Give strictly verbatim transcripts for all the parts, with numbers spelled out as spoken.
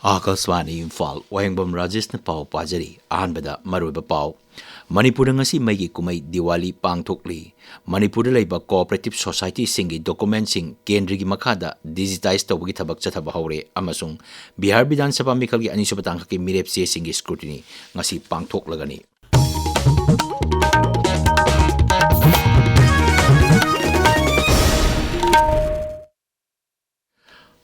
ꯑꯥꯀꯥꯁꯕꯥꯅꯤ ꯏꯝꯐꯥꯜ, ꯋꯥꯍꯦꯡꯕꯝ ꯔꯥꯖꯦꯁꯅ ꯄꯥꯎ ꯄꯥꯖꯔꯤ꯫ ꯑꯍꯥꯟꯕꯗ ꯃꯔꯨꯑꯣꯏꯕ ꯄꯥꯎ꯫ ꯃꯅꯤꯄꯨꯔꯗ ꯉꯁꯤ ꯃꯩꯒꯤ ꯀꯨꯝꯍꯩ ꯗꯤꯋꯥꯂꯤ ꯄꯥꯡꯊꯣꯛꯂꯤ꯫ ꯃꯅꯤꯄꯨꯔꯗ ꯂꯩꯕ cooperative societyꯁꯤꯡꯒꯤ documentꯁꯤꯡ ꯀꯦꯟꯗ꯭ꯔꯒꯤ ꯃꯈꯥꯗ digitize ꯇꯧꯕꯒꯤ ꯊꯕꯛ ꯆꯠꯊꯕ ꯍꯧꯔꯦ ꯑꯃꯁꯨꯡ ꯕꯤꯍꯥꯔ ꯕꯤꯙꯥꯟ ꯁꯚꯥ ꯃꯤꯈꯜꯒꯤ ꯑꯅꯤꯁꯨꯕ ꯇꯥꯡꯀꯛꯀꯤ ꯃꯤꯔꯦꯞ ꯆꯦꯁꯤꯡꯒꯤ scrutiny ꯉꯁꯤ ꯄꯥꯡꯊꯣꯛꯂꯒꯅꯤ꯫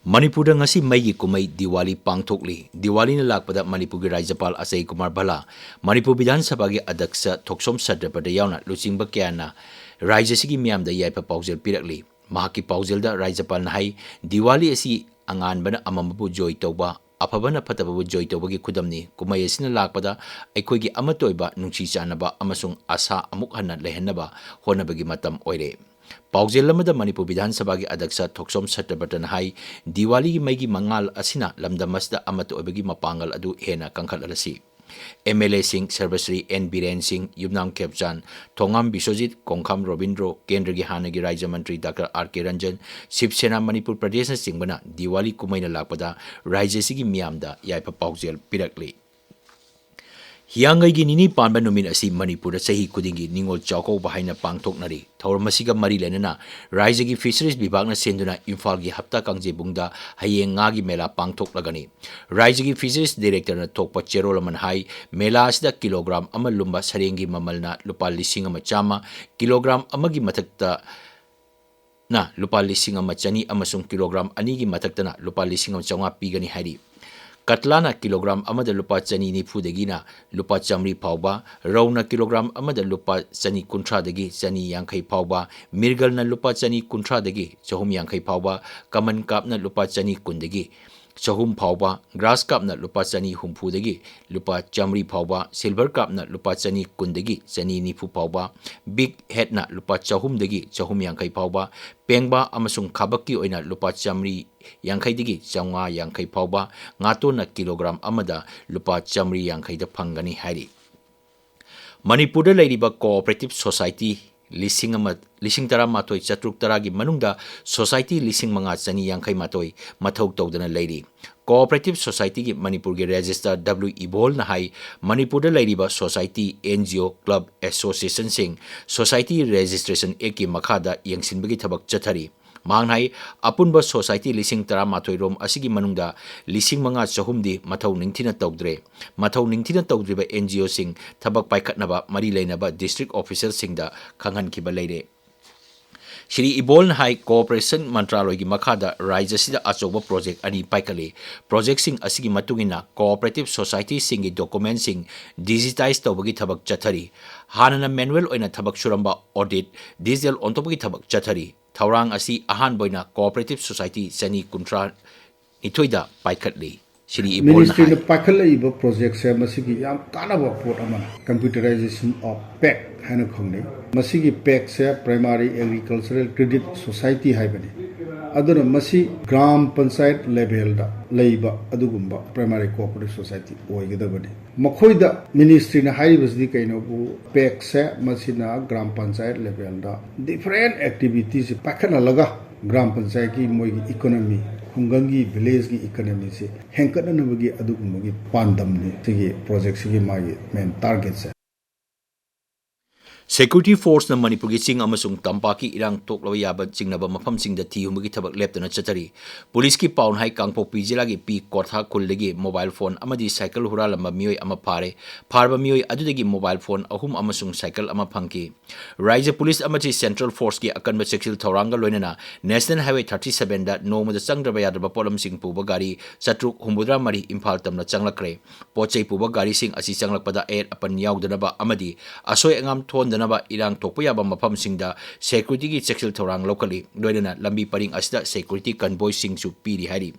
ꯃꯅꯤꯄꯨꯔꯗ ꯉꯁꯤ ꯃꯩꯒꯤ ꯀꯨꯝꯍꯩ ꯗꯤꯋꯥꯂꯤ ꯄꯥꯡꯊꯣꯛꯂꯤ꯫ ꯗꯤꯋꯥꯂꯤꯅ ꯂꯥꯛꯄꯗ ꯃꯅꯤꯄꯨꯔꯒꯤ ꯔꯥꯖ꯭ꯌꯄꯥꯜ ꯑꯖꯌ ꯀꯨꯃꯥꯔ ꯚꯜꯂꯥ, ꯃꯅꯤꯄꯨꯔ ꯕꯤꯙꯥꯟ ꯁꯚꯥꯒꯤ ꯑꯗ꯭ꯌꯛꯁ ꯊꯣꯛꯁꯣꯝ ꯁꯇ꯭ꯌꯕ꯭ꯔꯇ ꯌꯥꯎꯅ ꯂꯨꯆꯤꯡꯕ ꯀꯌꯥꯅ ꯔꯥꯖ꯭ꯌ ꯑꯁꯤꯒꯤ ꯃꯤꯌꯥꯝꯗ ꯌꯥꯏꯐ ꯄꯥꯎꯖꯦꯜ ꯄꯤꯔꯛꯂꯤ꯫ ꯃꯍꯥꯛꯀꯤ ꯄꯥꯎꯖꯦꯜꯗ ꯔꯥꯖ꯭ꯌꯄꯥꯜꯅ ꯍꯥꯏ, ꯗꯤꯋꯥꯂꯤ ꯑꯁꯤ ꯑꯉꯥꯟꯕꯅ ꯑꯃꯝꯕꯕꯨ ꯖꯣꯏ ꯇꯧꯕ, ꯑꯐꯕꯅ ꯐꯠꯇꯕꯕꯨ ꯖꯣꯏ ꯇꯧꯕꯒꯤ ꯈꯨꯗꯝꯅꯤ꯫ ꯀꯨꯝꯍꯩ ꯑꯁꯤꯅ ꯂꯥꯛꯄꯗ ꯑꯩꯈꯣꯏꯒꯤ ꯑꯃꯠꯇ ꯑꯣꯏꯕ ꯅꯨꯡꯁꯤ ꯆꯥꯟꯅꯕ ꯑꯃꯁꯨꯡ ꯑꯁꯥ ꯑꯃꯨꯛ ꯍꯟꯅ ꯂꯩꯍꯟꯅꯕ ꯍꯣꯠꯅꯕꯒꯤ ꯃꯇꯝ ꯑꯣꯏꯔꯦ꯫ ꯄꯥꯎꯖꯦꯜ ꯑꯃꯗ ꯃꯅꯤꯄꯨꯔ ꯕꯤꯙꯥꯟ ꯁꯚꯥꯒꯤ ꯑꯗ꯭ꯌꯛꯁ ꯊꯣꯛꯁꯣꯝ ꯁꯇ꯭ꯌꯕ꯭ꯔꯇꯅ ꯍꯥꯏ, ꯗꯤꯋꯥꯂꯤꯒꯤ ꯃꯩꯒꯤ ꯃꯉꯥꯜ ꯑꯁꯤꯅ ꯂꯝꯗꯝ ꯑꯁꯤꯗ ꯑꯃꯠꯇ ꯑꯣꯏꯕꯒꯤ ꯃꯄꯥꯡꯒꯜ ꯑꯗꯨ ꯍꯦꯟꯅ ꯀꯟꯈꯠꯍꯜꯂꯁꯤ꯫ ꯑꯦꯝ ꯑꯦꯜ ꯑꯦꯁꯤꯡ ꯁꯔꯕꯁ꯭ꯔꯤ ꯑꯦꯟ ꯕꯤꯔꯦꯟ ꯁꯤꯡ, ꯌꯨꯝꯅꯥꯝ ꯈꯦꯝꯆꯥꯟ, ꯊꯣꯉꯥꯝ ꯕꯤꯁ꯭ꯋꯖꯤꯠ, ꯀꯣꯡꯈꯥꯝ ꯔꯣꯕꯤꯟꯗ꯭ꯔꯣ, ꯀꯦꯟꯗ꯭ꯔꯒꯤ ꯍꯥꯟꯅꯒꯤ ꯔꯥꯖ꯭ꯌ ꯃꯟꯇ꯭ꯔꯤ ꯗꯥꯛꯇꯔ ꯑꯥꯔ ꯀꯦ ꯔꯟꯖꯟ, ꯁꯤꯕ ꯁꯦꯅꯥ ꯃꯅꯤꯄꯨꯔ ꯄ꯭ꯔꯗꯦꯁꯅꯆꯤꯡꯕꯅ ꯗꯤꯋꯥꯂꯤ ꯀꯨꯝꯍꯩꯅ ꯂꯥꯛꯄꯗ ꯔꯥꯖ꯭ꯌ ꯑꯁꯤꯒꯤ ꯃꯤꯌꯥꯝꯗ ꯌꯥꯏꯐ ꯄꯥꯎꯖꯦꯜ ꯄꯤꯔꯛꯂꯤ꯫ ꯍꯤꯌꯥꯡꯒꯩꯒꯤ ꯅꯤꯅꯤ ꯄꯥꯟꯕ ꯅꯨꯃꯤꯠ ꯑꯁꯤ ꯃꯅꯤꯄꯨꯔꯗ ꯆꯍꯤ ꯈꯨꯗꯤꯡꯒꯤ ꯅꯤꯉꯣꯜ ꯆꯥꯛꯀꯧꯕ ꯍꯥꯏꯅ ꯄꯥꯡꯊꯣꯛꯅꯔꯤ꯫ ꯊꯧꯔꯝ ꯑꯁꯤꯒ ꯃꯔꯤ ꯂꯩꯅꯅ ꯔꯥꯖ꯭ꯌꯒꯤ ꯐꯤꯁꯔꯤꯁ ꯕꯤꯚꯥꯒꯅ ꯁꯤꯟꯗꯨꯅ ꯏꯝꯐꯥꯜꯒꯤ ꯍꯞꯇꯥ ꯀꯥꯡꯖꯩꯕꯨꯡꯗ ꯍꯌꯦꯡ ꯉꯥꯒꯤ ꯃꯦꯂꯥ ꯄꯥꯡꯊꯣꯛꯂꯒꯅꯤ꯫ ꯔꯥꯖ꯭ꯌꯒꯤ ꯐꯤꯁꯔꯤꯁ ꯗꯤꯔꯦꯛꯇꯔꯅ ꯊꯣꯛꯄ ꯆꯦꯔꯣꯜ ꯑꯃꯅ ꯍꯥꯏ, ꯃꯦꯂꯥ ꯑꯁꯤꯗ ꯀꯤꯂꯣꯒ꯭ꯔꯥꯝ ꯑꯃ ꯂꯨꯝꯕ ꯁꯔꯦꯡꯒꯤ ꯃꯃꯜꯅ ꯂꯨꯄꯥ ꯂꯤꯁꯤꯡ ꯑꯃ ꯆꯥꯝꯃ, ꯀꯤꯂꯣꯒ꯭ꯔꯥꯝ ꯑꯃꯒꯤ ꯃꯊꯛꯇ ꯅ ꯂꯨꯄꯥ ꯂꯤꯁꯤꯡ ꯑꯃ ꯆꯅꯤ ꯑꯃꯁꯨꯡ ꯀꯤꯂꯣꯒ꯭ꯔꯥꯝ ꯑꯅꯤꯒꯤ ꯃꯊꯛꯇꯅ ꯂꯨꯄꯥ ꯂꯤꯁꯤꯡ ꯑꯃ ꯆꯥꯝꯃꯉꯥ ꯄꯤꯒꯅꯤ ꯍꯥꯏꯔꯤ꯫ ꯀꯠꯂꯥꯅ ꯀꯤꯂꯣꯒ꯭ꯔꯥꯝ ꯑꯃꯗ ꯂꯨꯄꯥ ꯆꯅꯤ ꯅꯤꯐꯨꯗꯒꯤꯅ ꯂꯨꯄꯥ ꯆꯥꯝꯃꯔꯤ ꯐꯥꯎꯕ, ꯔꯧꯅ ꯀꯤꯂꯣꯒ꯭ꯔꯥꯝ ꯑꯃꯗ ꯂꯨꯄꯥ ꯆꯅꯤ ꯀꯨꯟꯊ꯭ꯔꯥꯗꯒꯤ ꯆꯅꯤ ꯌꯥꯡꯈꯩ ꯐꯥꯎꯕ, ꯃꯤꯔꯒꯜꯅ ꯂꯨꯄꯥ ꯆꯅꯤ ꯀꯨꯟꯊ꯭ꯔꯥꯗꯒꯤ ꯆꯍꯨꯝ ꯌꯥꯡꯈꯩ ꯐꯥꯎꯕ, ꯀꯃꯟ ꯀꯥꯞꯅ ꯂꯨꯄꯥ ꯆꯅꯤ ꯀꯨꯟꯗꯒꯤ ꯆꯍꯨꯝ ꯐꯥꯎꯕ, ꯒ꯭ꯔꯥꯁ ꯀꯥꯞꯅ ꯂꯨꯄꯥ ꯆꯅꯤ ꯍꯨꯝꯐꯨꯗꯒꯤ ꯂꯨꯄꯥ ꯆꯥꯝꯃꯔꯤ ꯐꯥꯎꯕ, ꯁꯤꯜꯚꯔ ꯀꯥꯞꯅ ꯂꯨꯄꯥ ꯆꯅꯤ ꯀꯨꯟꯗꯒꯤ ꯆꯅꯤ ꯅꯤꯐꯨ ꯐꯥꯎꯕ, ꯕꯤꯒ ꯍꯦꯗꯅ ꯂꯨꯄꯥ ꯆꯍꯨꯝꯗꯒꯤ ꯆꯍꯨꯝ ꯌꯥꯡꯈꯩ ꯐꯥꯎꯕ, ꯄꯦꯡꯕꯥ ꯑꯃꯁꯨꯡ ꯈꯥꯕꯛꯀꯤ ꯑꯣꯏꯅ ꯂꯨꯄꯥ ꯆꯥꯝꯃꯔꯤ ꯌꯥꯡꯈꯩꯗꯒꯤ ꯆꯥꯝꯃꯉꯥ ꯌꯥꯡꯈꯩ ꯐꯥꯎꯕ, ꯉꯥꯇꯣꯟꯅ ꯀꯤꯂꯣꯒ꯭ꯔꯥꯝ ꯑꯃꯗ ꯂꯨꯄꯥ ꯆꯥꯝꯃꯔꯤ ꯌꯥꯡꯈꯩꯗ ꯐꯪꯒꯅꯤ ꯍꯥꯏꯔꯤ꯫ ꯃꯅꯤꯄꯨꯔꯗ ꯂꯩꯔꯤꯕ cooperative society ꯂꯤꯁꯤꯡ ꯑꯃ, ꯂꯤꯁꯤꯡ ꯇꯔꯥꯃꯥꯊꯣꯏ ꯆꯥꯇ꯭ꯔꯨꯛ ꯇꯔꯥꯒꯤ ꯃꯅꯨꯡꯗ society ꯂꯤꯁꯤꯡ ꯃꯉꯥ ꯆꯅꯤ ꯌꯥꯡꯈꯩ ꯃꯥꯊꯣꯏ ꯃꯊꯧ ꯇꯧꯗꯅ ꯂꯩꯔꯤ꯫ Cooperative Societyꯒꯤ ꯃꯅꯤꯄꯨꯔꯒꯤ Registrar W ꯏꯕꯣꯜꯅ ꯍꯥꯏ, ꯃꯅꯤꯄꯨꯔꯗ ꯂꯩꯔꯤꯕ society, N G O, club, associationꯁꯤꯡ Society Registration Actꯀꯤ ꯃꯈꯥꯗ ꯌꯦꯡꯁꯤꯟꯕꯒꯤ ꯊꯕꯛ ꯆꯠꯊꯔꯤ꯫ ꯃꯍꯥꯛꯅ ꯍꯥꯏ, ꯑꯄꯨꯟꯕ society ꯂꯤꯁꯤꯡ ꯇꯔꯥꯃꯥꯊꯣꯏ ꯔꯣꯝ ꯑꯁꯤꯒꯤ ꯃꯅꯨꯡꯗ ꯂꯤꯁꯤꯡ ꯃꯉꯥ ꯆꯍꯨꯝꯗꯤ ꯃꯊꯧ ꯅꯤꯡꯊꯤꯅ ꯇꯧꯗ꯭ꯔꯦ꯫ ꯃꯊꯧ ꯅꯤꯡꯊꯤꯅ ꯇꯧꯗ꯭ꯔꯤꯕ N G Oꯁꯤꯡ ꯊꯕꯛ ꯄꯥꯏꯈꯠꯅꯕ ꯃꯔꯤ ꯂꯩꯅꯕ district officialꯁꯤꯡꯗ ꯈꯪꯍꯟꯈꯤꯕ ꯂꯩꯔꯦ꯫ ꯁ꯭ꯔꯤ ꯏꯕꯣꯜꯅ ꯍꯥꯏ, Cooperation ꯃꯟꯇ꯭ꯔꯥꯂꯣꯏꯒꯤ ꯃꯈꯥꯗ ꯔꯥꯖ꯭ꯌꯁꯤꯗ ꯑꯆꯧꯕ project ꯑꯅꯤ ꯄꯥꯏꯈꯠꯂꯤ꯫ Projectꯁꯤꯡ ꯑꯁꯤꯒꯤ ꯃꯇꯨꯡ ꯏꯟꯅ cooperative societyꯁꯤꯡꯒꯤ documentꯁꯤꯡ digitize ꯇꯧꯕꯒꯤ ꯊꯕꯛ ꯆꯠꯊꯔꯤ꯫ ꯍꯥꯟꯅꯅ manual ꯑꯣꯏꯅ ꯊꯕꯛ ꯁꯨꯔꯝꯕ audit digital ꯑꯣꯟꯊꯣꯛꯄꯒꯤ ꯊꯕꯛ ꯆꯠꯊꯔꯤ꯫ ꯊꯧꯔꯥꯡ ꯑꯁꯤ ꯑꯍꯥꯟꯕ ꯑꯣꯏꯅ cooperative society ꯆꯅꯤ ꯀꯨꯟꯊ꯭ꯔꯥ ꯅꯤꯊꯣꯏꯗ ꯄꯥꯏꯈꯠꯂꯤ꯫ ꯁ꯭ꯔꯤ ꯏꯕꯣꯜꯅ Ministryꯅ ꯍꯥꯏ꯫ ꯄꯥꯏꯈꯠꯂꯛꯏꯕ projectꯁꯦ ꯃꯁꯤꯒꯤ ꯌꯥꯝ ꯀꯥꯟꯅꯕ ꯄꯣꯠ ꯑꯃꯅꯤ꯫ Computerization of PACS ꯍꯥꯏꯅ ꯈꯪꯅꯩ꯫ ꯃꯁꯤꯒꯤ PACSꯁꯦ Primary Agricultural Credit Society ꯍꯥꯏꯕꯅꯤ꯫ ꯑꯗꯨꯅ ꯃꯁꯤ ꯒ꯭ꯔꯥꯝ ꯄꯟꯆꯥꯌꯠ levelꯗ ꯂꯩꯕ ꯑꯗꯨꯒꯨꯝꯕ primary cooperative society ꯑꯣꯏꯒꯗꯕꯅꯤ꯫ ꯃꯈꯣꯏꯗ ministryꯅ ꯍꯥꯏꯔꯤꯕꯁꯤꯗꯤ ꯀꯩꯅꯣꯕꯨ, PACSꯁꯦ ꯃꯁꯤꯅ ꯒ꯭ꯔꯥꯝ ꯄꯟꯆꯥꯌꯠ levelꯗ different activityꯁꯦ ꯄꯥꯏꯈꯠꯍꯜꯂꯒ ꯒ꯭ꯔꯥꯝ ꯄꯟꯆꯥꯌꯠꯀꯤ ꯃꯣꯏꯒꯤ economy, ꯈꯨꯡꯒꯪꯒꯤ villageꯀꯤ economyꯁꯦ ꯍꯦꯟꯒꯠꯅꯅꯕꯒꯤ ꯑꯗꯨꯒꯨꯝꯕꯒꯤ ꯄꯥꯟꯗꯝꯅꯤ ꯁꯤꯒꯤ projectꯁꯤꯒꯤ ꯃꯥꯒꯤ main targetꯁꯦ꯫ Security forceꯅ ꯃꯅꯤꯄꯨꯔꯒꯤ ꯆꯤꯡ ꯑꯃꯁꯨꯡ ꯇꯝꯄꯥꯛꯀꯤ ꯏꯔꯥꯡ ꯊꯣꯛꯂꯕ ꯌꯥꯕ ꯆꯤꯡꯅꯕ ꯃꯐꯝꯁꯤꯡꯗ ꯊꯤ ꯍꯨꯝꯕꯒꯤ ꯊꯕꯛ ꯂꯦꯞꯇꯅ ꯆꯠꯊꯔꯤ꯫ Policeꯀꯤ ꯄꯥꯎꯅ ꯍꯥꯏ, ꯀꯥꯡꯄꯣꯛꯄꯤ ꯖꯤꯂꯥꯒꯤ ꯄꯤ ꯀ꯭ꯋꯥꯊꯥ ꯈꯨꯜꯗꯒꯤ mobile phone ꯑꯃꯗꯤ cycle ꯍꯨꯔꯥꯜꯂꯝꯕ ꯃꯤꯑꯣꯏ ꯑꯃ ꯐꯥꯔꯦ꯫ ꯐꯥꯔꯕ ꯃꯤꯑꯣꯏ ꯑꯗꯨꯗꯒꯤ mobile phone ꯑꯍꯨꯝ ꯑꯃꯁꯨꯡ cycle ꯑꯃ ꯐꯪꯈꯤ꯫ ꯔꯥꯖ꯭ꯌ police ꯑꯃꯗꯤ central forceꯀꯤ ꯑꯀꯟꯕ ꯆꯦꯛꯁꯤꯜ ꯊꯧꯔꯥꯡꯒ ꯂꯣꯏꯅꯅ National Highway thirty sevenꯗ ꯅꯣꯡꯃꯗ ꯆꯪꯗ꯭ꯔꯕ ꯌꯥꯗ꯭ꯔꯕ ꯄꯣꯠꯂꯝꯁꯤꯡ ꯄꯨꯕ ꯒꯥꯔꯤ ꯆꯥꯇ꯭ꯔꯨꯛ ꯍꯨꯝꯐꯨꯇꯔꯥ ꯃꯔꯤ ꯏꯝꯐꯥꯜ ꯇꯝꯅ ꯆꯪꯂꯛꯈ꯭ꯔꯦ꯫ ꯄꯣꯠ ꯆꯩ ꯄꯨꯕ ꯒꯥꯔꯤꯁꯤꯡ ꯑꯁꯤ ꯆꯪꯂꯛꯄꯗ ꯑꯌꯦꯠ ꯑꯄꯟ ꯌꯥꯎꯗꯅꯕ ꯑꯃꯗꯤ ꯑꯁꯣꯏ ꯑꯉꯥꯝ ꯊꯣꯛꯍꯟꯗꯅꯕ ꯏꯔꯥꯡ ꯊꯣꯛꯄ ꯌꯥꯕ ꯃꯐꯝꯁꯤꯡꯗ securityꯒꯤ ꯆꯦꯛꯁꯤꯜ ꯊꯧꯔꯥꯡ ꯂꯧꯈꯠꯂꯤ꯫ ꯂꯣꯏꯅꯅ ꯂꯝꯕꯤ ꯄꯔꯤꯡ ꯑꯁꯤꯗ security convoyꯁꯤꯡꯁꯨ ꯄꯤꯔꯤ ꯍꯥꯏꯔꯤ꯫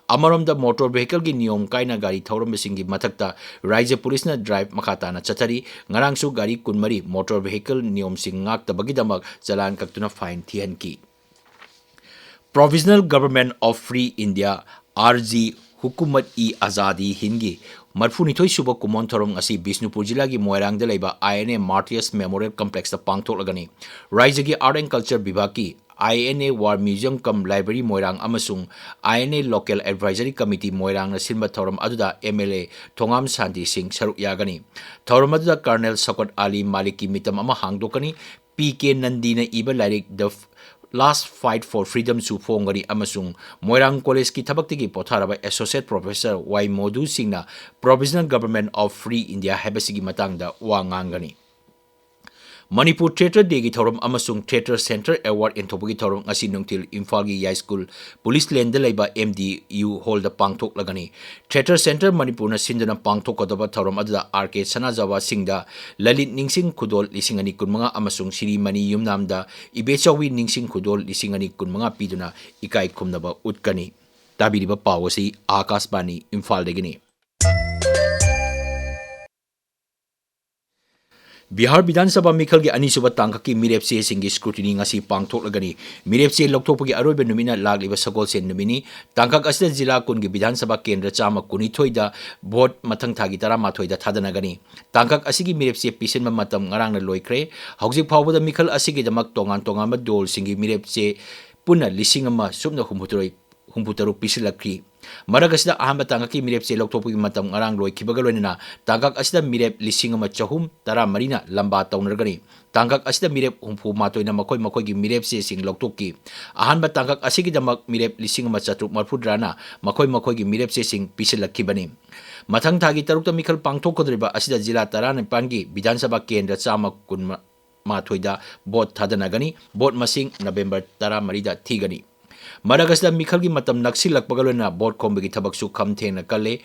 ꯑꯃꯔꯣꯝꯗ, motor vehicleꯒꯤ ꯅꯤꯌꯣꯝ ꯀꯥꯏꯅ ꯒꯥꯔꯤ ꯊꯧꯔꯝꯕꯁꯤꯡꯒꯤ ꯃꯊꯛꯇ ꯔꯥꯖ꯭ꯌ policeꯅ drive ꯃꯈꯥ ꯇꯥꯅ ꯆꯠꯊꯔꯤ꯫ ꯉꯔꯥꯡꯁꯨ ꯒꯥꯔꯤ ꯀꯨꯟꯃꯔꯤ motor vehicle ꯅꯤꯌꯣꯝꯁꯤꯡ ꯉꯥꯛꯇꯕꯒꯤꯗꯃꯛ ꯆꯂꯥꯟ ꯀꯛꯇꯨꯅ fine ꯊꯤꯍꯟꯈꯤ꯫ Provisional Government of Free India, R G Hukumat-e-Azadi Hindꯒꯤ ꯃꯔꯤꯐꯨꯅꯤꯊꯣꯏ ꯁꯨꯕ ꯀꯨꯝꯑꯣꯟ ꯊꯧꯔꯝ ꯑꯁꯤ ꯕꯤꯁꯅꯨꯄꯨꯔ ꯖꯤꯂꯥꯒꯤ ꯃꯣꯏꯔꯥꯡꯗ ꯂꯩꯕ I N A Martyrs Memorial Complexꯇ ꯄꯥꯡꯊꯣꯛꯂꯒꯅꯤ꯫ ꯔꯥꯖ꯭ꯌꯒꯤ Art and Culture ꯕꯤꯚꯥꯒꯀꯤ I N A War Museum cum Library ꯃꯣꯏꯔꯥꯡ ꯑꯃꯁꯨꯡ I N A Local Advisory Committee ꯃꯣꯏꯔꯥꯡꯅ ꯁꯤꯟꯕ ꯊꯧꯔꯝ ꯑꯗꯨꯗ M L A ꯊꯣꯉꯥꯝ ꯁꯥꯟꯇꯤ ꯁꯤꯡ ꯁꯔꯨꯛ ꯌꯥꯒꯅꯤ꯫ ꯊꯧꯔꯝ ꯑꯗꯨꯗ Colonel ꯁꯧꯀꯠ ꯑꯂꯤ ꯃꯥꯂꯤꯛꯀꯤ ꯃꯤꯇꯝ ꯑꯃ ꯍꯥꯡꯗꯣꯛꯀꯅꯤ꯫ ꯄꯤ ꯀꯦ ꯅꯟꯗꯤꯅ ꯏꯕ ꯂꯥꯏꯔꯤꯛ The Last Fight for Freedom ꯁꯨ ꯐꯣꯡꯒꯅꯤ ꯑꯃꯁꯨꯡ ꯃꯣꯏꯔꯥꯡ ꯀꯣꯂꯦꯖꯀꯤ ꯊꯕꯛꯇꯒꯤ ꯄꯣꯊꯥꯔꯕ Associate Professor ꯋꯥꯏ ꯃꯣꯗꯨ ꯁꯤꯡꯅ Provisional Government of Free India ꯍꯥꯏꯕꯁꯤꯒꯤ ꯃꯇꯥꯡꯗ ꯋꯥ ꯉꯥꯡꯒꯅꯤ꯫ ꯃꯅꯤꯄꯨꯔ Theatre Day ꯒꯤ ꯊꯧꯔꯝ ꯑꯃꯁꯨꯡ Theatre Centre Award ꯌꯦꯟꯊꯣꯛꯄꯒꯤ ꯊꯧꯔꯝ ꯉꯁꯤ ꯅꯨꯡꯊꯤꯜ ꯏꯝꯐꯥꯜꯒꯤ ꯌꯥꯏꯁ꯭ꯀꯨꯜ ꯄꯨꯂꯤꯁ ꯂꯦꯟꯗ ꯂꯩꯕ M D U ꯍꯣꯜꯗ ꯄꯥꯡꯊꯣꯛꯂꯒꯅꯤ꯫ Theatre Centre ꯃꯅꯤꯄꯨꯔꯅ ꯁꯤꯟꯗꯨꯅ ꯄꯥꯡꯊꯣꯛꯀꯗꯕ ꯊꯧꯔꯝ ꯑꯗꯨꯗ R K ꯁꯅꯥꯖꯥꯕꯥ ꯁꯤꯡꯗ ꯂꯂꯤꯠ ꯅꯤꯡꯁꯤꯡ ꯈꯨꯗꯣꯜ ꯂꯤꯁꯤꯡ ꯑꯅꯤ ꯀꯨꯟꯃꯉꯥ ꯑꯃꯁꯨꯡ ꯁꯤꯔꯤꯃꯅꯤ ꯌꯨꯝꯅꯥꯝꯗ ꯏꯕꯦꯆꯧꯕꯤ ꯅꯤꯡꯁꯤꯡ ꯈꯨꯗꯣꯜ ꯂꯤꯁꯤꯡ ꯑꯅꯤ ꯀꯨꯟꯃꯉꯥ ꯄꯤꯗꯨꯅ ꯏꯀꯥꯏ ꯈꯨꯝꯅꯕ ꯎꯠꯀꯅꯤ꯫ ꯇꯥꯕꯤꯔꯤꯕ ꯄꯥꯎ ꯑꯁꯤ ꯑꯥꯀꯥꯁꯕꯥꯅꯤ ꯏꯝꯐꯥꯜꯗꯒꯤꯅꯤ꯫ ꯕꯤꯍꯥꯔ ꯕꯤꯙꯥꯟ ꯁꯚꯥ ꯃꯤꯈꯜꯒꯤ ꯑꯅꯤꯁꯨꯕ ꯇꯥꯡꯀꯛꯀꯤ ꯃꯤꯔꯦꯞꯆꯦꯁꯤꯡꯒꯤ scrutiny ꯉꯁꯤ ꯄꯥꯡꯊꯣꯛꯂꯒꯅꯤ꯫ ꯃꯤꯔꯦꯞꯆꯦ ꯂꯧꯊꯣꯛꯄꯒꯤ ꯑꯔꯣꯏꯕ ꯅꯨꯃꯤꯠꯅ ꯂꯥꯛꯂꯤꯕ ꯁꯒꯣꯜꯁꯦꯟ ꯅꯨꯃꯤꯠꯅꯤ꯫ ꯇꯥꯡꯀꯛ ꯑꯁꯤꯗ ꯖꯤꯂꯥ ꯀꯨꯟꯒꯤ ꯕꯤꯙꯥꯟ ꯁꯚꯥ ꯀꯦꯟꯗ꯭ꯔ ꯆꯥꯝꯃ ꯀꯨꯟꯅꯤꯊꯣꯏꯗ ꯚꯣꯠ ꯃꯊꯪ ꯊꯥꯒꯤ ꯇꯔꯥꯃꯥꯊꯣꯏꯗ ꯊꯥꯗꯅꯒꯅꯤ꯫ ꯇꯥꯡꯀꯛ ꯑꯁꯤꯒꯤ ꯃꯤꯔꯦꯞꯆꯦ ꯄꯤꯁꯤꯟꯕ ꯃꯇꯝ ꯉꯔꯥꯡꯅ ꯂꯣꯏꯈ꯭ꯔꯦ꯫ ꯍꯧꯖꯤꯛ ꯐꯥꯎꯕꯗ ꯃꯤꯈꯜ ꯑꯁꯤꯒꯤꯗꯃꯛ ꯇꯣꯉꯥꯟ ꯇꯣꯉꯥꯟꯕ ꯗꯣꯜꯁꯤꯡꯒꯤ ꯃꯤꯔꯦꯞꯆꯦ ꯄꯨꯟꯅ ꯂꯤꯁꯤꯡ ꯑꯃ ꯁꯨꯞꯅ ꯍꯨꯝꯐꯨꯇꯔꯨꯛ ꯍꯨꯝꯐꯨꯇꯔꯨꯛ ꯄꯤꯁꯤꯜꯂꯛꯈꯤ꯫ ꯃꯔꯛ ꯑꯁꯤꯗ ꯑꯍꯥꯟꯕ ꯇꯥꯡꯀꯛꯀꯤ ꯃꯤꯔꯦꯞꯆꯦ ꯂꯧꯊꯣꯛꯄꯒꯤ ꯃꯇꯝ ꯉꯔꯥꯡ ꯂꯣꯏꯈꯤꯕꯒ ꯂꯣꯏꯅꯅ ꯇꯥꯡꯀꯛ ꯑꯁꯤꯗ ꯃꯤꯔꯦꯞ ꯂꯤꯁꯤꯡ ꯑꯃ ꯆꯍꯨꯝ ꯇꯔꯥꯃꯔꯤꯅ ꯂꯝꯕꯥ ꯇꯧꯅꯔꯒꯅꯤ꯫ ꯇꯥꯡꯀꯛ ꯑꯁꯤꯗ ꯃꯤꯔꯦꯞ ꯍꯨꯝꯐꯨ ꯃꯥꯊꯣꯏꯅ ꯃꯈꯣꯏ ꯃꯈꯣꯏꯒꯤ ꯃꯤꯔꯦꯞꯆꯦꯁꯤꯡ ꯂꯧꯊꯣꯛꯈꯤ꯫ ꯑꯍꯥꯟꯕ ꯇꯥꯡꯀꯛ ꯑꯁꯤꯒꯤꯗꯃꯛ ꯃꯤꯔꯦꯞ ꯂꯤꯁꯤꯡ ꯑꯃ ꯆꯥꯇ꯭ꯔꯨꯛ ꯃꯔꯤꯐꯨꯇꯔꯥꯅ ꯃꯈꯣꯏ ꯃꯈꯣꯏꯒꯤ ꯃꯤꯔꯦꯞꯆꯦꯁꯤꯡ ꯄꯤꯁꯤꯜꯂꯛꯈꯤꯕꯅꯤ꯫ ꯃꯊꯪ ꯊꯥꯒꯤ ꯇꯔꯨꯛꯇ ꯃꯤꯈꯜ ꯄꯥꯡꯊꯣꯛꯀꯗꯧꯔꯤꯕ ꯑꯁꯤꯗ ꯖꯤꯂꯥ ꯇꯔꯥꯅꯤꯄꯥꯟꯒꯤ ꯕꯤꯙꯥꯟ ꯁꯚꯥ ꯀꯦꯟꯗ꯭ꯔ ꯆꯥꯝꯃ ꯀꯨꯟ ꯃꯥꯊꯣꯏꯗ ꯚꯣꯠ ꯊꯥꯗꯅꯒꯅꯤ꯫ ꯚꯣꯠ ꯃꯁꯤꯡ ꯅꯕꯦꯝꯕꯔ ꯇꯔꯥꯃꯔꯤꯗ ꯊꯤꯒꯅꯤ꯫ ꯃꯔꯛ ꯑꯁꯤꯗ ꯃꯤꯈꯜꯒꯤ ꯃꯇꯝ ꯅꯛꯁꯤꯜꯂꯛꯄꯒ ꯂꯣꯏꯅꯅ ꯚꯣꯠ ꯈꯣꯝꯕꯒꯤ ꯊꯕꯛꯁꯨ ꯈꯝ ꯊꯦꯡꯅ ꯀꯜꯂꯦ꯫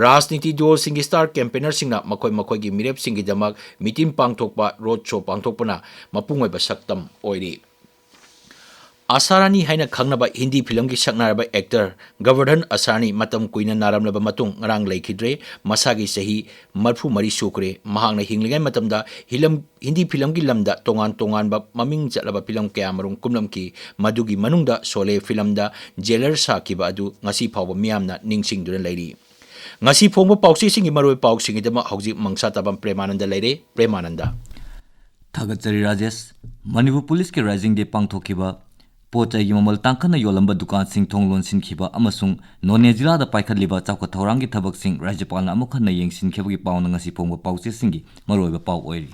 ꯔꯥꯖꯅꯤꯇꯤ ꯗꯣꯜꯁꯤꯡꯒꯤ star campaignerꯁꯤꯡꯅ ꯃꯈꯣꯏ ꯃꯈꯣꯏꯒꯤ ꯃꯤꯔꯦꯞꯁꯤꯡꯒꯤꯗꯃꯛ meeting ꯄꯥꯡꯊꯣꯛꯄ, road show ꯄꯥꯡꯊꯣꯛꯄꯅ ꯃꯄꯨꯡ ꯑꯣꯏꯕ ꯁꯛꯇꯝ ꯑꯣꯏꯔꯤ꯫ ꯑꯁꯥꯔꯥꯅꯤ ꯍꯥꯏꯅ ꯈꯪꯅꯕ ꯍꯤꯟꯗꯤ ꯐꯤꯂꯝꯒꯤ ꯁꯛꯅꯥꯏꯔꯕ actor ꯒꯕꯔꯙꯟ ꯑꯁꯥꯔꯥꯅꯤ ꯃꯇꯝ ꯀꯨꯏꯅ ꯅꯥꯔꯝꯂꯕ ꯃꯇꯨꯡ ꯉꯔꯥꯡ ꯂꯩꯈꯤꯗ꯭ꯔꯦ꯫ ꯃꯁꯥꯒꯤ ꯆꯍꯤ ꯃꯔꯤꯐꯨ ꯃꯔꯤ ꯁꯨꯈ꯭ꯔꯦ꯫ ꯃꯍꯥꯛꯅ ꯍꯤꯡꯂꯤꯉꯩ ꯃꯇꯝꯗ ꯍꯤꯂꯝ-, ꯍꯤꯟꯗꯤ ꯐꯤꯂꯝꯒꯤ ꯂꯝꯗ ꯇꯣꯉꯥꯟ ꯇꯣꯉꯥꯟꯕ ꯃꯃꯤꯡ ꯆꯠꯂꯕ ꯐꯤꯂꯝ ꯀꯌꯥꯃꯔꯨꯝ ꯀꯨꯝꯂꯝꯈꯤ꯫ ꯃꯗꯨꯒꯤ ꯃꯅꯨꯡꯗ ꯁꯣꯂꯦ ꯐꯤꯂꯝꯗ ꯖꯦꯂꯔ ꯁꯥꯈꯤꯕ ꯑꯗꯨ ꯉꯁꯤ ꯐꯥꯎꯕ ꯃꯤꯌꯥꯝꯅ ꯅꯤꯡꯁꯤꯡꯗꯨꯅ ꯂꯩꯔꯤ꯫ ꯉꯁꯤ ꯐꯣꯡꯕ ꯄꯥꯎꯆꯦꯁꯤꯡꯒꯤ ꯃꯔꯨꯑꯣꯏꯕ ꯄꯥꯎꯁꯤꯡꯒꯤꯗꯃꯛ ꯍꯧꯖꯤꯛ ꯃꯪꯁꯥ ꯇꯥꯕꯝ ꯄ꯭ꯔꯦꯃꯥꯅꯟꯗ ꯂꯩꯔꯦ꯫ ꯄ꯭ꯔꯦꯃꯥꯅꯟꯗ꯫ ꯊꯥꯒꯠꯆꯔꯤ ꯔꯥꯖꯦꯁ꯫ ꯃꯅꯤꯄꯨꯔ ꯄꯨꯂꯤꯁꯀꯤ Rising Day ꯄꯥꯡꯊꯣꯛꯈꯤꯕ ꯄꯣꯠ ꯆꯩꯒꯤ ꯃꯃꯜ ꯇꯥꯡꯈꯠꯅ ꯌꯣꯜꯂꯝꯕ ꯗꯨꯀꯥꯟꯁꯤꯡ ꯊꯣꯡ ꯂꯣꯟꯁꯤꯟꯈꯤꯕ ꯑꯃꯁꯨꯡ ꯅꯣꯅꯦ ꯖꯤꯂꯥꯗ ꯄꯥꯏꯈꯠꯂꯤꯕ ꯆꯥꯎꯈꯠ ꯊꯧꯔꯥꯡꯒꯤ ꯊꯕꯛꯁꯤꯡ ꯔꯥꯖ꯭ꯌꯄꯥꯜꯅ ꯑꯃꯨꯛ ꯍꯟꯅ ꯌꯦꯡꯁꯤꯟꯈꯤꯕꯒꯤ ꯄꯥꯎꯅ ꯉꯁꯤ ꯐꯣꯡꯕ ꯄꯥꯎꯆꯦꯁꯤꯡꯒꯤ ꯃꯔꯨꯑꯣꯏꯕ ꯄꯥꯎ ꯑꯣꯏꯔꯤ꯫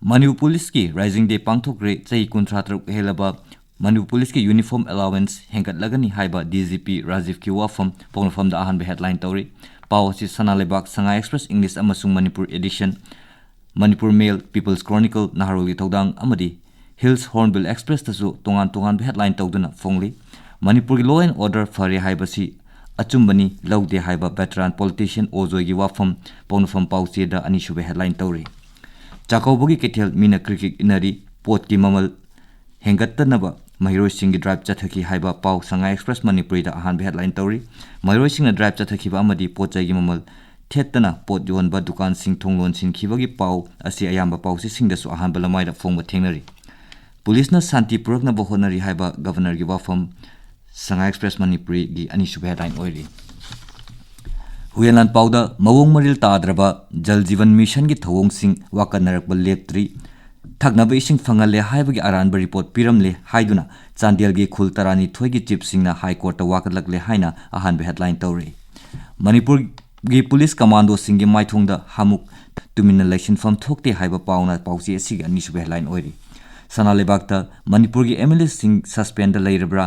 ꯃꯅꯤꯄꯨꯔ ꯄꯨꯂꯤꯁꯀꯤ Rising Day ꯄꯥꯡꯊꯣꯛꯈ꯭ꯔꯦ꯫ ꯆꯍꯤ ꯀꯨꯟꯊ꯭ꯔꯥ ꯇꯔꯨꯛ ꯍꯦꯜꯂꯕ ꯃꯅꯤꯄꯨꯔ ꯄꯨꯂꯤꯁꯀꯤ uniform allowance ꯍꯦꯟꯒꯠꯂꯒꯅꯤ ꯍꯥꯏꯕ D G P ꯔꯥꯖꯤꯕꯀꯤ ꯋꯥꯐꯝ ꯄꯣꯛꯅꯐꯝꯗ ꯑꯍꯥꯟꯕ headline ꯇꯧꯔꯤ꯫ ꯄꯥꯎ ꯑꯁꯤ ꯁꯅꯥ ꯂꯩꯕꯥꯛ, ꯁꯉꯥꯏ Express English ꯑꯃꯁꯨꯡ Manipur edition, Manipur Mail, People's Chronicle, ꯅꯍꯥꯔꯣꯜꯒꯤ ꯊꯧꯗꯥꯡ ꯑꯃꯗꯤ Hills Hornbill Expressꯇꯁꯨ ꯇꯣꯉꯥꯟ ꯇꯣꯉꯥꯟꯕ headline ꯇꯧꯗꯨꯅ ꯐꯣꯡꯂꯤ꯫ ꯃꯅꯤꯄꯨꯔꯒꯤ law and order ꯐꯔꯦ ꯍꯥꯏꯕꯁꯤ ꯑꯆꯨꯝꯕꯅꯤ ꯂꯧꯗꯦ ꯍꯥꯏꯕ veteran politician ꯑꯣꯖꯣꯏꯒꯤ ꯋꯥꯐꯝ ꯄꯣꯛꯅꯐꯝ ꯄꯥꯎꯆꯦꯗ ꯑꯅꯤꯁꯨꯕ headline ꯇꯧꯔꯤ꯫ ꯆꯥꯛꯀꯧꯕꯒꯤ ꯀꯩꯊꯦꯜ ꯃꯤꯅ ꯀ꯭ꯔꯤꯛ ꯀ꯭ꯔꯤꯛ ꯏꯟꯅꯔꯤ, ꯄꯣꯠꯀꯤ ꯃꯃꯜ ꯍꯦꯟꯒꯠꯇꯅꯕ ꯃꯍꯩꯔꯣꯏꯁꯤꯡꯒꯤ drive ꯆꯠꯊꯈꯤ ꯍꯥꯏꯕ ꯄꯥꯎ ꯁꯉꯥꯏ Express ꯃꯅꯤꯄꯨꯔꯤꯗ ꯑꯍꯥꯟꯕ headline ꯇꯧꯔꯤ꯫ ꯃꯍꯩꯔꯣꯏꯁꯤꯡꯅ drive ꯆꯠꯊꯈꯤꯕ ꯑꯃꯗꯤ ꯄꯣꯠ ꯆꯩꯒꯤ ꯃꯃꯜ ꯊꯦꯠꯇꯅ ꯄꯣꯠ ꯌꯣꯟꯕ ꯗꯨꯀꯥꯟꯁꯤꯡ ꯊꯣꯡ ꯂꯣꯟꯁꯤꯟꯈꯤꯕꯒꯤ ꯄꯥꯎ ꯑꯁꯤ ꯑꯌꯥꯝꯕ ꯄꯥꯎꯆꯦꯁꯤꯡꯗꯁꯨ ꯑꯍꯥꯟꯕ ꯂꯃꯥꯏꯗ ꯐꯣꯡꯕ ꯊꯦꯡꯅꯔꯤ꯫ ꯄꯨꯂꯤꯁꯅ ꯁꯥꯟꯇꯤ ꯄꯨꯔꯛꯅꯕ ꯍꯣꯠꯅꯔꯤ ꯍꯥꯏꯕ Governorꯒꯤ ꯋꯥꯐꯝ ꯁꯉꯥꯏ Express ꯃꯅꯤꯄꯨꯔꯤꯒꯤ ꯑꯅꯤꯁꯨꯕ headline ꯑꯣꯏꯔꯤ꯫ ꯍꯨꯏꯌꯦꯟ ꯂꯥꯟꯄꯥꯎꯗ ꯃꯑꯣꯡ ꯃꯔꯤꯜ ꯇꯥꯗ꯭ꯔꯕ ꯖꯜ ꯖꯤꯕꯟ ꯃꯤꯁꯟꯒꯤ ꯊꯧꯑꯣꯡꯁꯤꯡ ꯋꯥꯀꯠꯅꯔꯛꯄ ꯂꯦꯞꯇ꯭ꯔꯤ꯫ ꯊꯛꯅꯕ ꯏꯁꯤꯡ ꯐꯪꯍꯜꯂꯦ ꯍꯥꯏꯕꯒꯤ ꯑꯔꯥꯟꯕ report ꯄꯤꯔꯝꯂꯦ ꯍꯥꯏꯗꯨꯅ ꯆꯥꯟꯗꯦꯜꯒꯤ ꯈꯨꯜ ꯇꯔꯥꯅꯤꯊꯣꯏꯒꯤ chiefꯁꯤꯡꯅ High Courtꯇ ꯋꯥꯀꯠꯂꯛꯂꯦ ꯍꯥꯏꯅ ꯑꯍꯥꯟꯕ headline ꯇꯧꯔꯤ꯫ ꯃꯅꯤꯄꯨꯔꯒꯤ ꯄꯨꯂꯤꯁ ꯀꯃꯥꯟꯗꯣꯁꯤꯡꯒꯤ ꯃꯥꯏꯊꯣꯡꯗ ꯍꯥꯃꯨꯛ ꯇꯨꯃꯤꯟꯅ ꯂꯩꯁꯤꯟꯐꯝ ꯊꯣꯛꯇꯦ ꯍꯥꯏꯕ ꯄꯥꯎꯅ ꯄꯥꯎꯆꯦ ꯑꯁꯤꯒꯤ ꯑꯅꯤꯁꯨꯕ headline ꯑꯣꯏꯔꯤ꯫ ꯁꯅꯥ ꯂꯩꯕꯥꯛꯇ ꯃꯅꯤꯄꯨꯔꯒꯤ MLAꯁꯤꯡ suspendꯗ ꯂꯩꯔꯕ꯭ꯔꯥ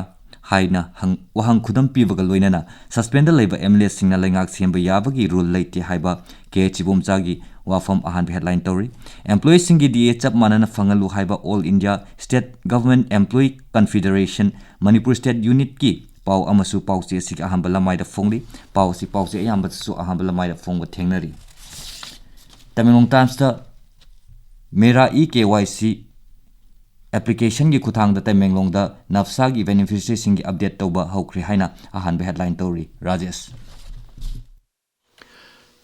ꯍꯥꯏꯅ ꯍꯪ-, ꯋꯥꯍꯪ ꯈꯨꯗꯝ ꯄꯤꯕꯒ ꯂꯣꯏꯅꯅ suspendꯗ ꯂꯩꯕ MLAꯁꯤꯡꯅ ꯂꯩꯉꯥꯛ ꯁꯦꯝꯕ ꯌꯥꯕꯒꯤ rule ꯂꯩꯇꯦ ꯍꯥꯏꯕ K H ꯏꯕꯣꯝꯆꯥꯒꯤ ꯋꯥꯐꯝ ꯑꯍꯥꯟꯕ headline ꯇꯧꯔꯤ꯫ Employeeꯁꯤꯡꯒꯤ D A ꯆꯞ ꯃꯥꯟꯅꯅ ꯐꯪꯍꯜꯂꯨ ꯍꯥꯏꯕ All India State Government Employee Confederation Manipur State Unitꯀꯤ ꯄꯥꯎ ꯑꯃꯁꯨ ꯄꯥꯎꯆꯦ ꯑꯁꯤꯒꯤ ꯑꯍꯥꯟꯕ ꯂꯃꯥꯏꯗ ꯐꯣꯡꯂꯤ꯫ ꯄꯥꯎ ꯑꯁꯤ ꯄꯥꯎꯆꯦ ꯑꯌꯥꯝꯕꯗꯁꯨ ꯑꯍꯥꯟꯕ ꯂꯃꯥꯏꯗ ꯐꯣꯡꯕ ꯊꯦꯡꯅꯔꯤ꯫ ꯇꯃꯦꯡꯂꯣꯡ Timesꯇ ꯃꯦꯔꯥ E-KYC applicationꯒꯤ ꯈꯨꯠꯊꯥꯡꯗ ꯇꯃꯦꯡꯂꯣꯡꯗ NAPSAꯒꯤ beneficiaryꯁꯤꯡꯒꯤ update ꯇꯧꯕ ꯍꯧꯈ꯭ꯔꯦ ꯍꯥꯏꯅ ꯑꯍꯥꯟꯕ headline ꯇꯧꯔꯤ꯫ ꯔꯥꯖꯦꯁ꯫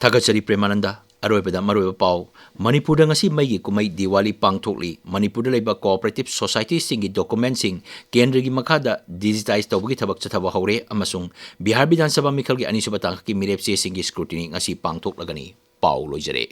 ꯊꯥꯒꯠꯆꯔꯤ ꯄ꯭ꯔꯦꯃꯥꯅꯟꯗ꯫ ꯑꯔꯣꯏꯕꯗ ꯃꯔꯨꯑꯣꯏꯕ ꯄꯥꯎ꯫ ꯃꯅꯤꯄꯨꯔꯗ ꯉꯁꯤ ꯃꯩꯒꯤ ꯀꯨꯝꯍꯩ ꯗꯤꯋꯥꯂꯤ ꯄꯥꯡꯊꯣꯛꯂꯤ꯫ ꯃꯅꯤꯄꯨꯔꯗ ꯂꯩꯕ cooperative societyꯁꯤꯡꯒꯤ documentꯁꯤꯡ ꯀꯦꯟꯗ꯭ꯔꯒꯤ ꯃꯈꯥꯗ digitize ꯇꯧꯕꯒꯤ ꯊꯕꯛ ꯆꯠꯊꯕ ꯍꯧꯔꯦ ꯑꯃꯁꯨꯡ ꯕꯤꯍꯥꯔ ꯕꯤꯙꯥꯟ ꯁꯚꯥ ꯃꯤꯈꯜꯒꯤ ꯑꯅꯤꯁꯨꯕ ꯇꯥꯡꯀꯛꯀꯤ ꯃꯤꯔꯦꯞ ꯆꯦꯁꯤꯡꯒꯤ scrutiny ꯉꯁꯤ ꯄꯥꯡꯊꯣꯛꯂꯒꯅꯤ꯫ ꯄꯥꯎ ꯂꯣꯏꯖꯔꯦ꯫